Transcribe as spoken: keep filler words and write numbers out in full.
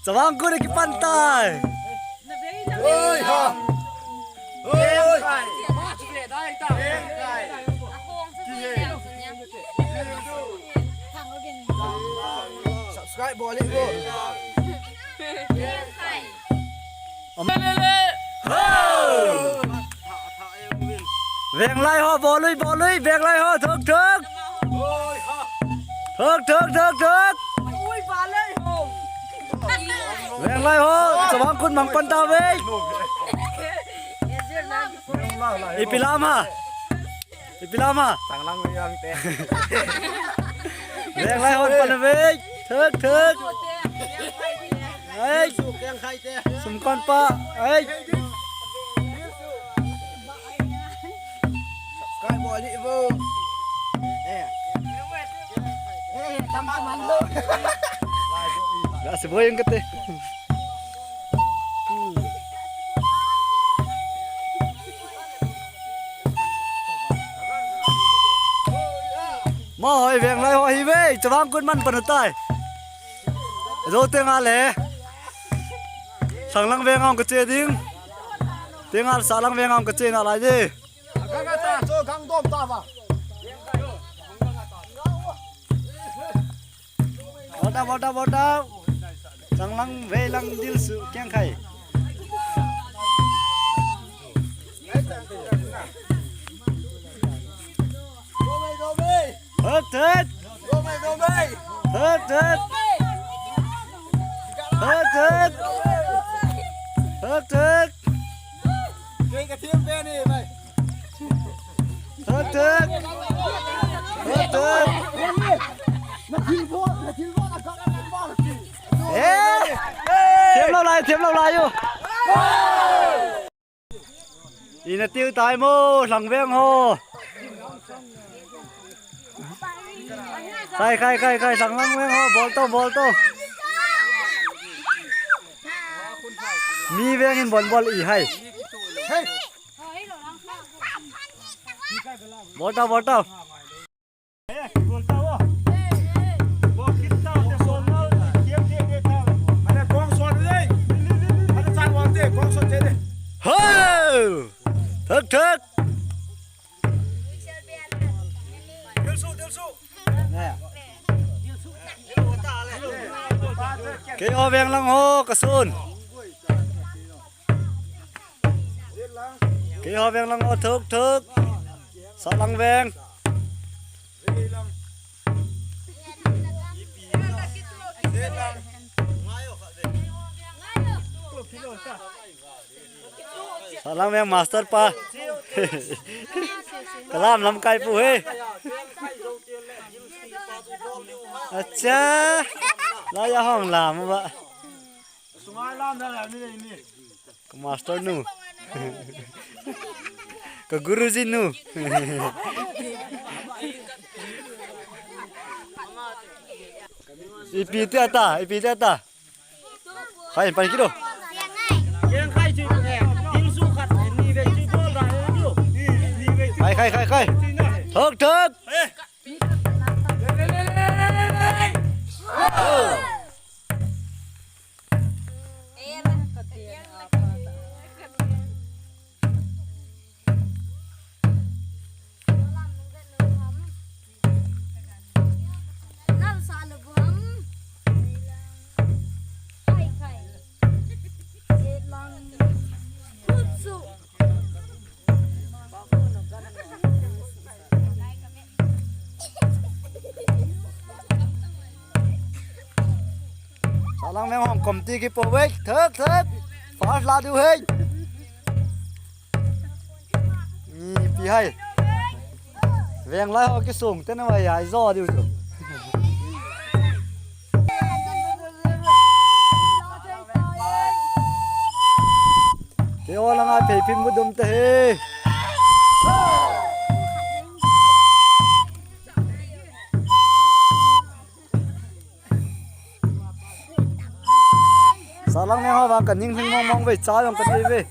Chavang Kut akipan tai. Oi ha. Oi. Subscribe bol le bro. Venglai ho, bol ui, bol ui, Venglai ho, thuk, thuk. Thuk, thuk, thuk, thuk. Venglai ho, Chavang Kut mang pan tave. Ipi lam ham? Ipi lam ham? Sanglang Veng te. Venglai hon pan ve. Thuk, thuk. Ei. Sum kon pa. Ei. Kai bol le bro. Eh. Eh, tam tam man lo. Dah sebuah yang kete. Mo hoi Venglai ho hi ve, Chavang Kut man pan tai. Zo te nga le. Sanglang Veng ang ka che ding. Te nga Sanglang Veng ang ka che na lai de. Gang ata, so gang dom ta ba. Bol tau, bol tau, bol tau. Sanglang Veng lang dil su kiang khai. Hut, hut. Hut, hut. Hut, hut. Hut, hut. Thut, thut. Thut, thut. Eh. Thiam lou lai, thiam lou lai u. Ina tiu tai mo, Sanglang Veng ho. Khai, khai, khai, khai, Sanglang Veng ho, bol tau, bol tau. Mi veng in bol bol i hai. Bol tau, bol tau. Ho! Thut, thut. Keiho Veng lang ho, kasun. Keiho Veng lang ho, thuk, thuk. Sanglang Veng. Sanglang Veng master pa. Kalam lamkai pu he. Acha. La ya hong lam ba. Ka master nu. Ka guruji nu. Ipi te ata, ipi te ata. Khai, pan kit o. Khai, khai, khai, khai. Thuk, thuk. Sanglang Veng hong kom ti kipo ve, thuk, thuk. First la diu he. Ipi hai. Veng lai ho kisung te na vai ai zo diu tu. Te o langa phei phim bu dum te he. Sanglang Veng ho vang ka ning hling mong mong ve, cha jong ka nei ve.